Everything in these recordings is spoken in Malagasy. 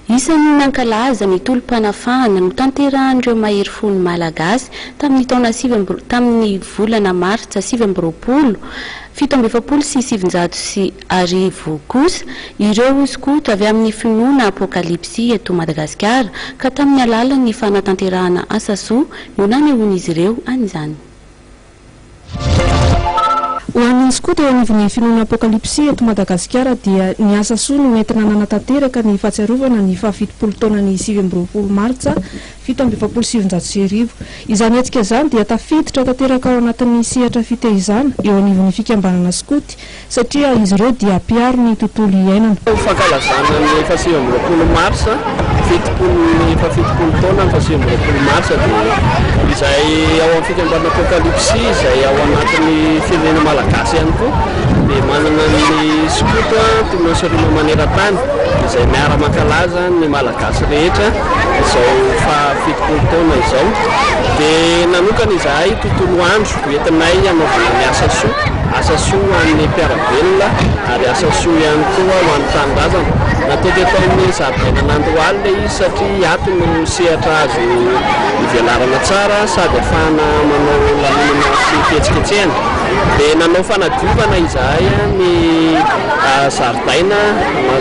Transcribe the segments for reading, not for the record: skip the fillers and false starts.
Isan'ny nankalaza ny tolom-panafahana notanterahan'ireo mahery fon'ny Malagasy tamin'ny taona sivy amby tamin'ny volana martsa 1947 kosa ireo skoto avy amin'ny finoana Apokalypsy eto Madagasikara ka tamin'ny alalan'ny fanatanterahana asa soa no nanehoan'izy ireo an'izany. Ho an'ny skoto eo anivon'ny finoana Apokalypsy eto Madagasikara dia ny asa soa no entina nanatanteraka ny fahatsiarovana ny fahafitopolo taonan'ny 29 martsa 1947. Izany hetsika izany dia tafiditra tanteraka ao anatin'ny sehatra fitaizana eo anivon'ny fikambanana skoty satria izy ireo dia mpiaro ny tontolo iainana. Ho fankalazana ny faha 29 marsa, 70 ny faha-70 taona ny faha 29 marsa, dia izay ao amin'ny fikambanana Apokalypsy izay ao anatin'ny firenena malagasy ihany koa dia manana ny skoto Tonosarima maneran-tany izay miara-mankalaza ny Malagasy rehetra izao faha-70 taona izao. Dia nanokana izahay tontolo andro entinay hanaovana ny asa soa, asa soa ho an'ny mpiara-belona ary asa soa ihany koa ho an'ny tanindrazana. Natao teto amin'ny zaridainan'Andohaly ilay izy satria ato no sehatra azo ivelarana tsara sady ahafahana manao lanonana sy fihetsiketsehana. Dia nanao fanadiovana izahay ny zaridaina,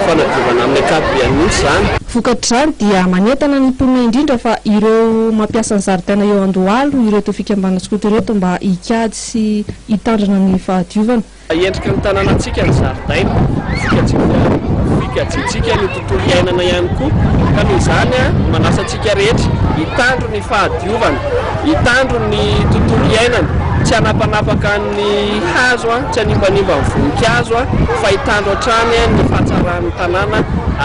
fanadiovana amin'ny ankapobeny mihitsy izany. Vokatr'izany dia manentana ny mponina indrindra fa ireo mampiasa ny zaridaina eo Andohalo ireto fikambanana skoto ireto mba hikajy sy hitandrina ny fahadiovana. Endriky ny tanànantsika ny zaridaina, fikajiantsika ny tontolo iainana ihany koa, ka noho izany manasa antsika rehetra hitandro ny fahadiovana, hitandro ny tontolo iainana, tsy hanapanapaka ny hazo, tsy hanimbanimba ny voninkazo, fa hitandro hatrany ny fahatsaran'ny tanàna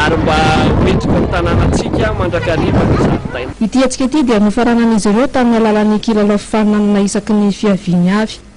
ary mba ho endriky ny tanànantsika mandrakariva ny zaridaina. Ity hetsika ity dia nofaranan'izy ireo tamin'ny alalan'ny kilalao fifaninanana isaky ny fiaviany avy.